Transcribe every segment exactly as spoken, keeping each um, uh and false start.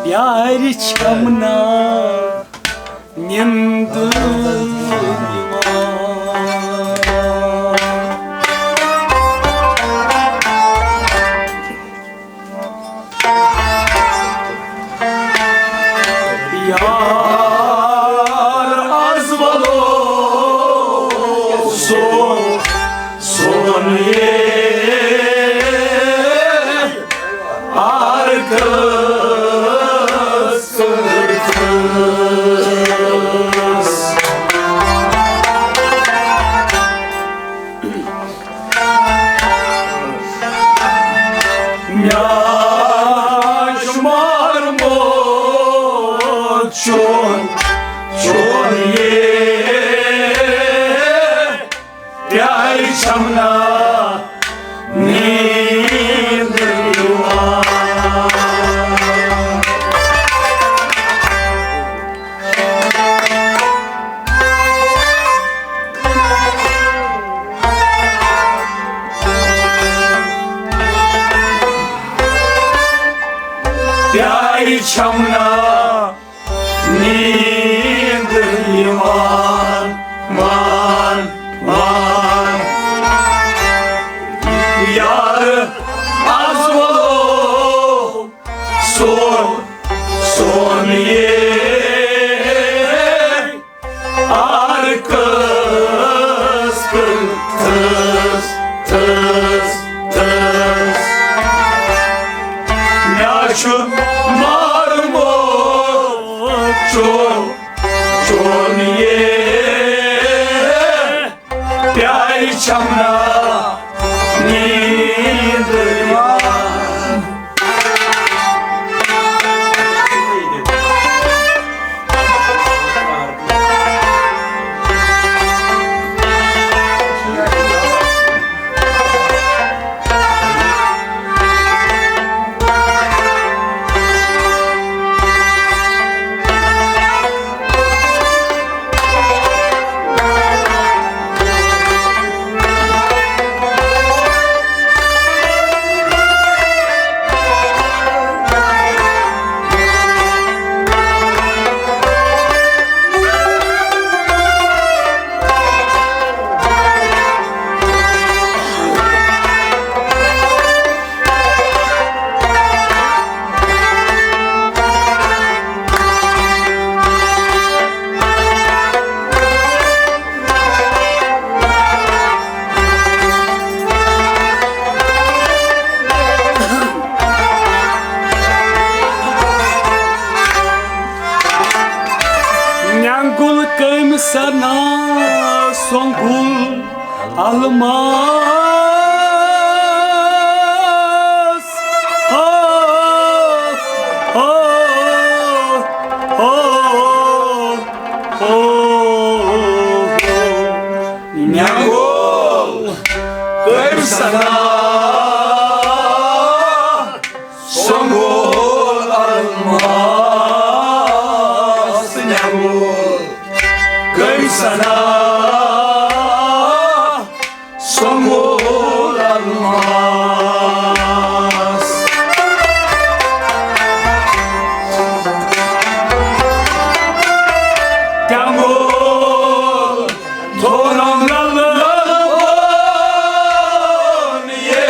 پیارِ چھَم نا نیندٕر یِوان۔ یار از ولو سون، سون یہ آر کس کس۔ مےٚ چھُ مارمُت چون، چون یہِ پیارِ چھَم نا نیند یِوان۔ پیارِ چھَم نا نیند یِوان، وان، وان۔ یار از ولو سون، سون یہ آر کس کس، کس کس۔ مےٚ چھُ مارمُت چون، چون یہ پیارِ چھَم نا نیند یِوان۔ نینگل کٔمۍ سنا سۄنگُل الماس۔ ہو، ہو، ہو، ہو۔ نینگل کٔمۍ سنا سۄنگُل الماس۔ نینگل کٔمۍ سنا سۄنگُل الماس۔ تینگل تھونم للن یہ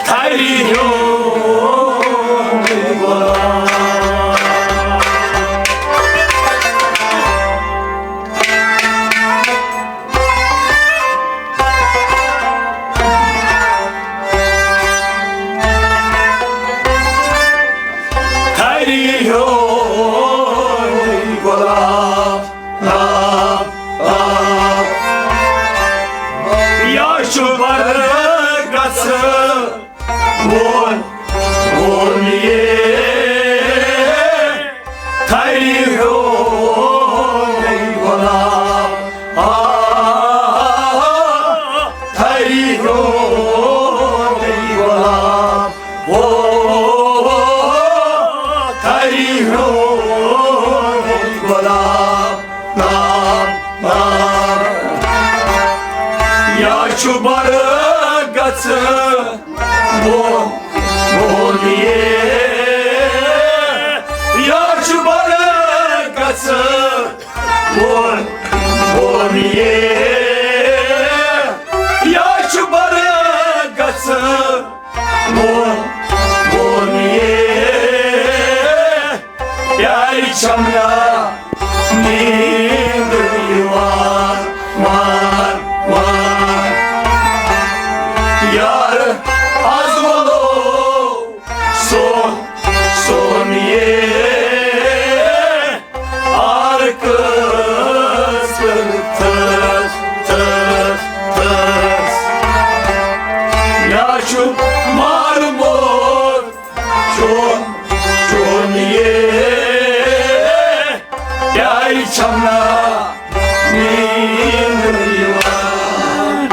تھری ہیو غلام۔ تھری ہیو غلام، آ، آ۔ یا چھُ بر گژھ وون، وون یہ تھری ہیو غلام، آ، تھری ہیو غلام۔ او، تھری ہیو غلام، نام، نام۔ یا چھُ بر گژھ بۄن، بۄن یے، یا چھُ بۄنہٕ گژھان۔ بۄن، بۄن یے، یا چھُ بۄنہٕ گژھان۔ بۄن، بۄن یے، پیارِ چھَم نا نیٖند یِوان، وان، وان۔ یار از وَلو سون، سون یے، آر کٔژ کٔژ تھٔز، تھٔز، تھٔز۔ یا چھُ مارٕ موت چون، چون یے، پیارِ چھَم نا نیٖند یِوان۔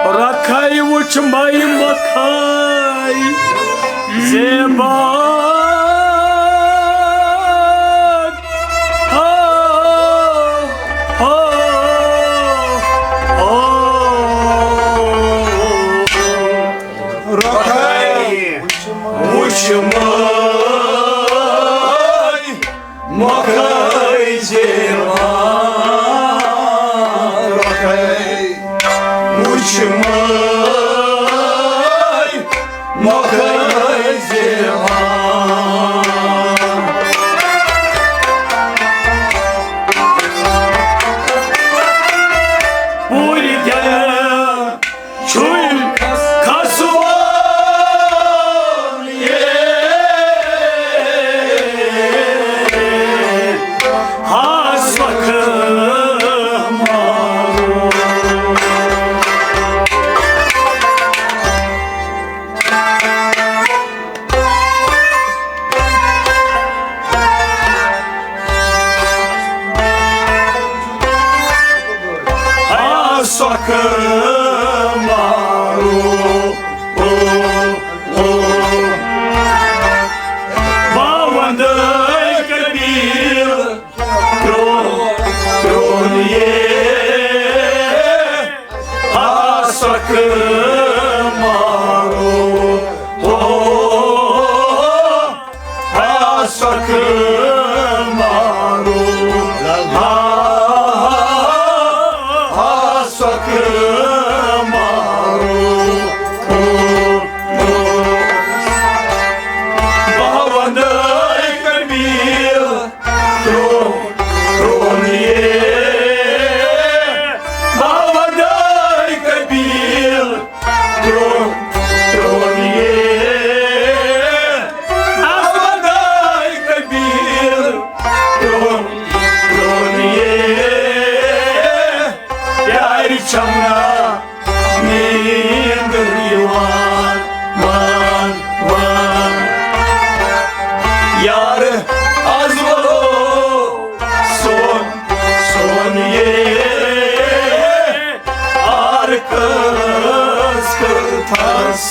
رکھے وچھ مے مکھے زیبا۔ ہو، ہو، ہو۔ رکھے وچھ مے مکھے زیبا۔ رکھے وچھ مے مکھے زیبا۔ پوٗرٕ دِلہٕ چھُے کھسوان یے، ہاس وقت مارو۔ ہاس وقت مارو۔ او، او۔ باوندے قبیل کرو، کرو یے۔ ہاس وقت مارو۔ او، ہاس وقت مارو۔ ہا، ہاس وقت مارو۔ او، او۔ باوندے قبیل کرو، کرو یے۔ باوندے قبیل کرو، کرو یے۔ باوندے قبیل کرو، کرو یے۔ پیارِ چھَم نا نیٖند یِوان، وان، وان۔ یار از وَلو سون، سون یے، آر کٔژ کٔژ تھَس۔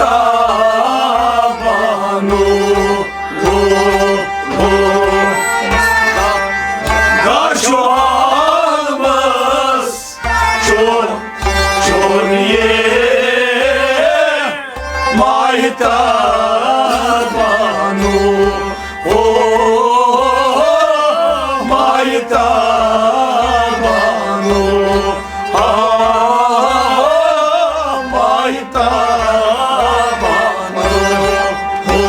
تابانو، او، او۔ گاشو عالمس چون، چون یہ ماہتابانو، او، ماہتابانو، آ، ماہتابانو۔ تابانو، ہو،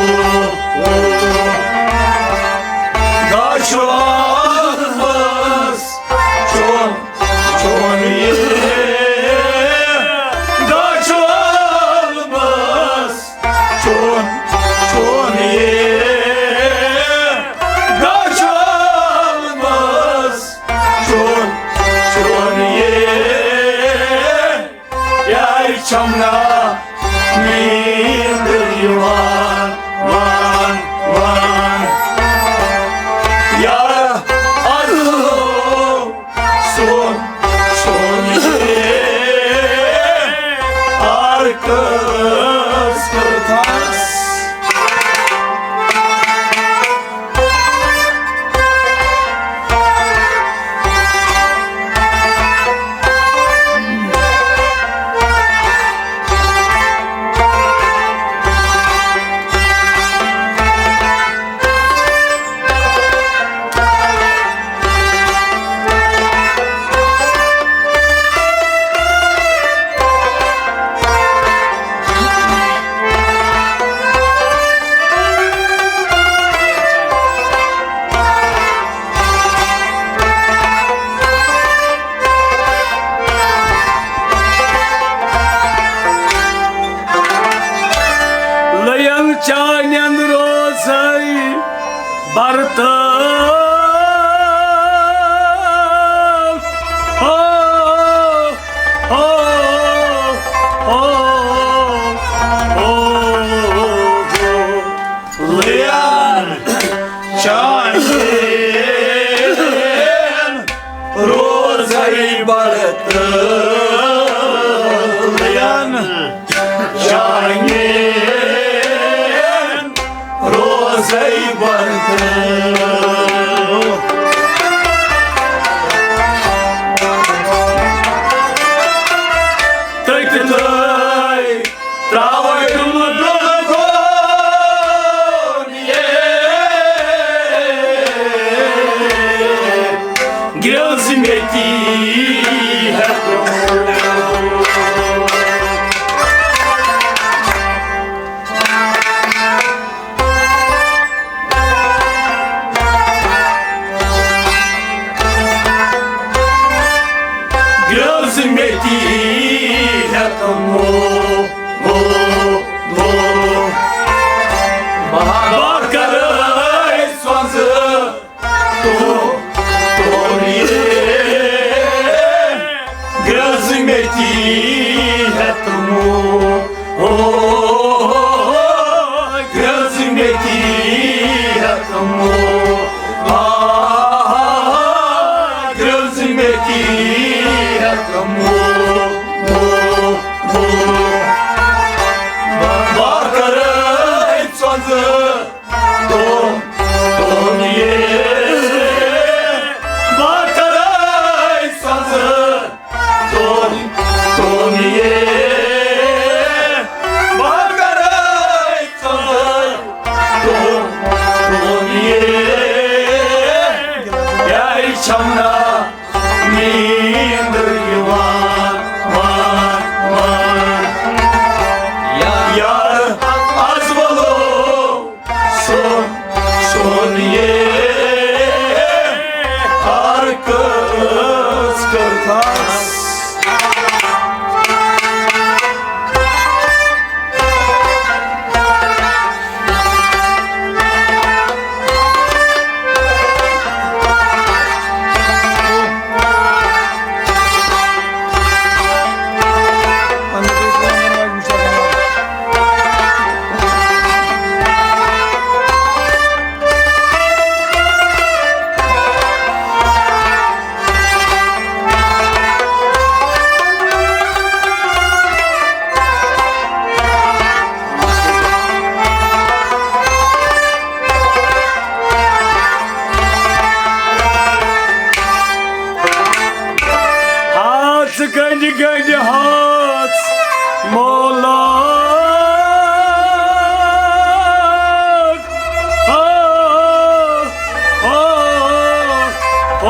ہو۔ گاشو عالمس چون، چون یہ۔ گاشو عالمس چون، چون یہ۔ گاشو عالمس چون، چون یہ۔ یار چھمنا نیند یوان، وان، وان۔ یار ارو سون، سون یہ آرکس کتھاس۔ لین چانین روزے برتن۔ ہو، ہو، ہو، ہو، ہو۔ لین چانین روزے برتن۔ لین چانین روزے برتن۔ تٔتۍ تھٲے تراوے تِم دۄہ گوٚو۔ گرٛیٚز مےٚ تی ہٮ۪تھ۔ گرٛیٚز مےٚ تی ہٮ۪تھ مو، مو، مو۔ بہار کرے سۄنٛزٕ تو، تو یہ گرٛیٚز مےٚ تی ہٮ۪تھ مو، او، گرٛیٚز مےٚ تی ہٮ۪تھ مو، آ، گرٛیٚز مےٚ تی ہٮ۪تھ مو، مو، مو۔ بہار کرے سۄنٛزٕ تو، تو یہ بہار کرے سۄنٛزٕ تو، تو یہ بہار کرے سۄنٛزٕ تو، تو یہ۔ یار چھمنا نیندر یوان، وان، وان۔ یار از ولو سون، سون یہ ہر کس کرتاس۔ گنڈِ گنڈِ ہاژ مولا۔ آ، آ، آ، آ۔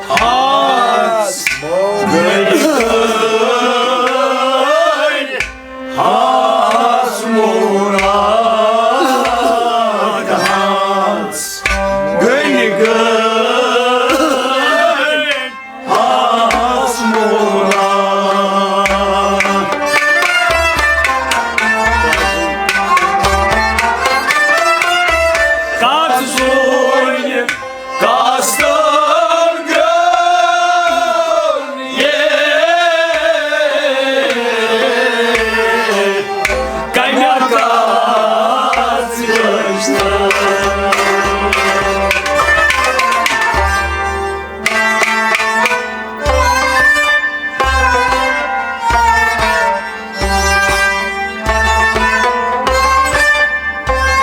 ہاژ گنڈِ گنڈِ ہاژ مولا، ہاژ گنڈِ گنڈِ ہاژ مولا۔ کتھ زونہِ کاستن گرٛون یے، کنیٛا کاژ گٔژھ تن۔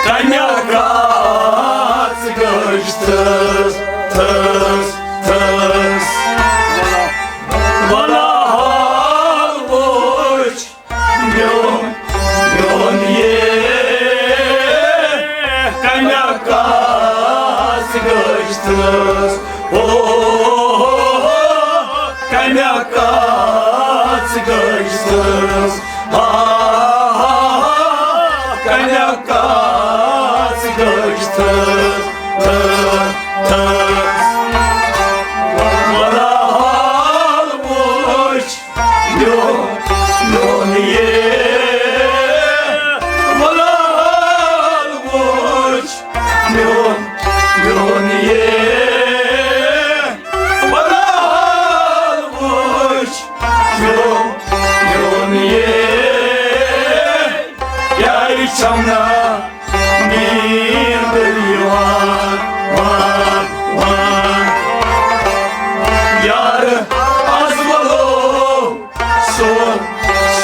کنیٛا کاژ گٔژھ تھٔز، تھٔز، تھٔز۔ ولا حال وُچھ میون، میون یے، کنیٛا کاژ گٔژھ تھٔز۔ او، کنیٛا کاژ گٔژھ تھٔز۔ آ، کنیٛا کاژ گٔژھ تھٔز، تھٔز، تھٔز۔ ولا حال وُچھ میون، میون یے، ولا حال وُچھ میون، میون یے، ولا حال وُچھ میون، میون یے۔ یارِ چھم نا نیٖندر یِوان، وان، وان۔ یار از ولو سون،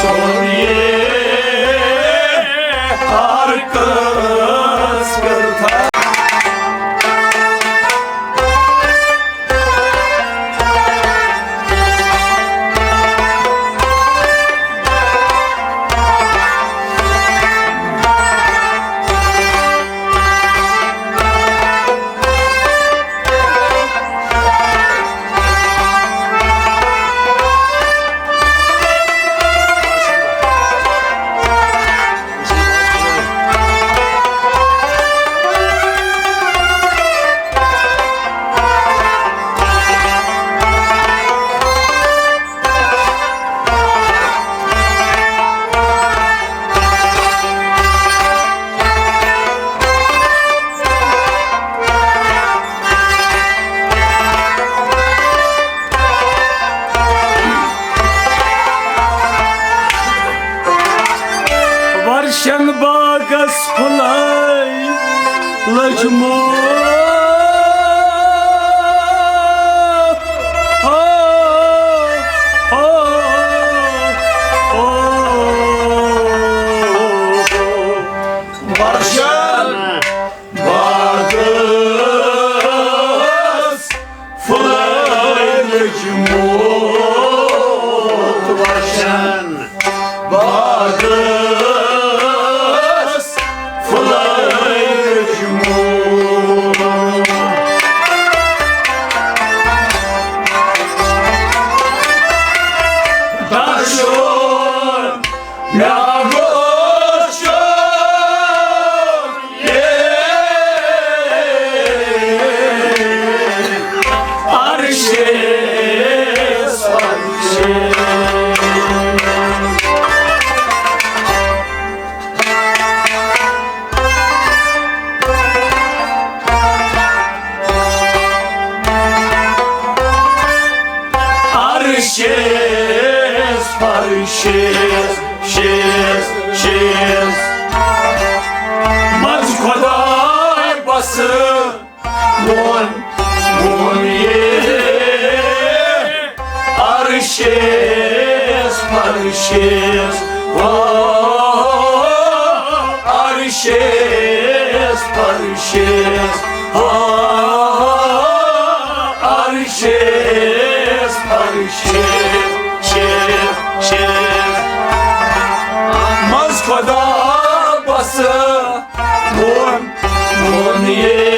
سون یے ہر کس کر تھا۔ ورشن باغس پھُلے لٔجمو۔ ورشن باغس پھُلے لٔجمو، ورشن باغس پھُلے لٔجمو۔ دَرشُن مےٚ گوٚو شوق یے عرشس، عرشس۔ عرشس، فرشس، شس، شس۔ منٛز خداے بس وون، وون یے عرشس، فرشس، او، عرشس، فرشس، او، شیر، شیر، شیر۔ منٛز خدا بس وون، وون یے۔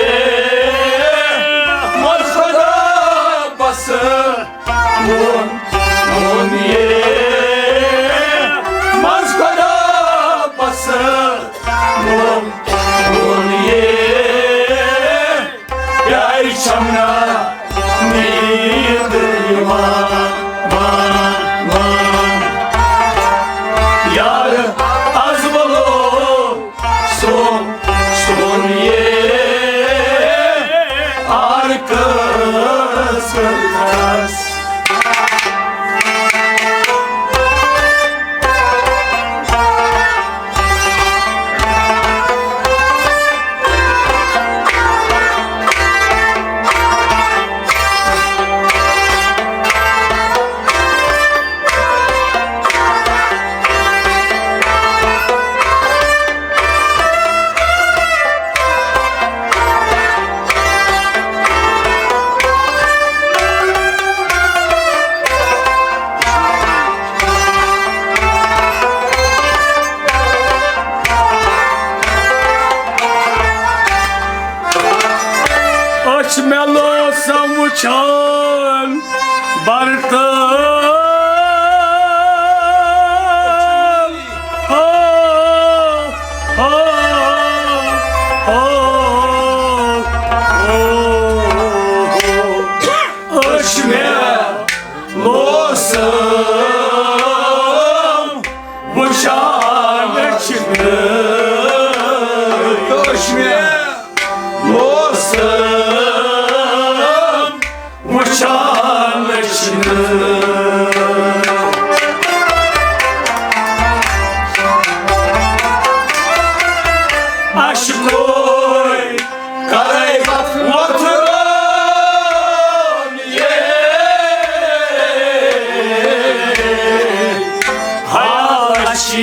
منٛز خدا بس وون، وون یے۔ منٛز خدا بس وون، وون یے۔ پیارِ چھمنا نیٖند یِوان، وان، وان۔ یار از ولو سون، سون یے آر کس۔ أچھ مےٚ لوسم وٕچھان برتن۔ ہو، ہو، ہو، ہو، ہو۔ أچھ مےٚ لوسم وٕچھان چھِ مےٚ۔ أچھ مےٚ لوسم وٕچھان چھِ مےٚ۔ اَسہِ کوے کرے وۄتھُن یے۔ حالس چھِ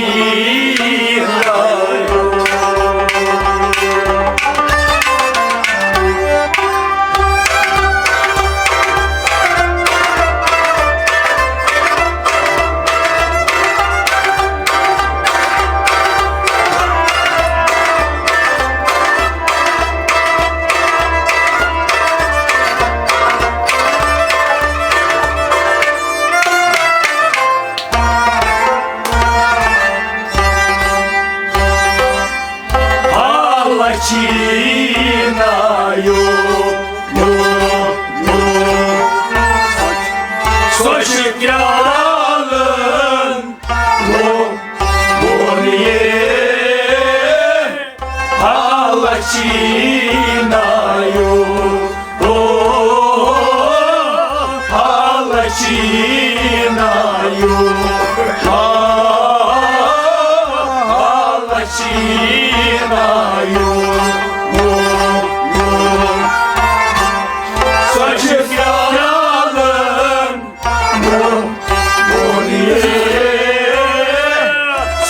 حالہ چینا یو، یو، یو۔ سۄ چھِ کرٛالن وو، ووٚن یے۔ حالہ چینا یو، او، حالہ چینا یو، آ، حالہ چینا یو، او، او۔ سۄ چھِ کرٛالن ووٚن، ووٚن یے۔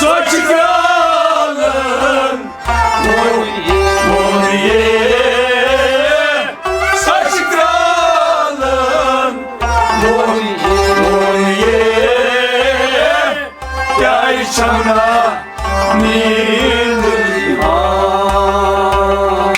سۄ چھِ کرٛالن ووٚن، ووٚن یے۔ سۄ چھِ کرٛالن ووٚن، ووٚن یے۔ پیارِ چھمنا میٖٹھ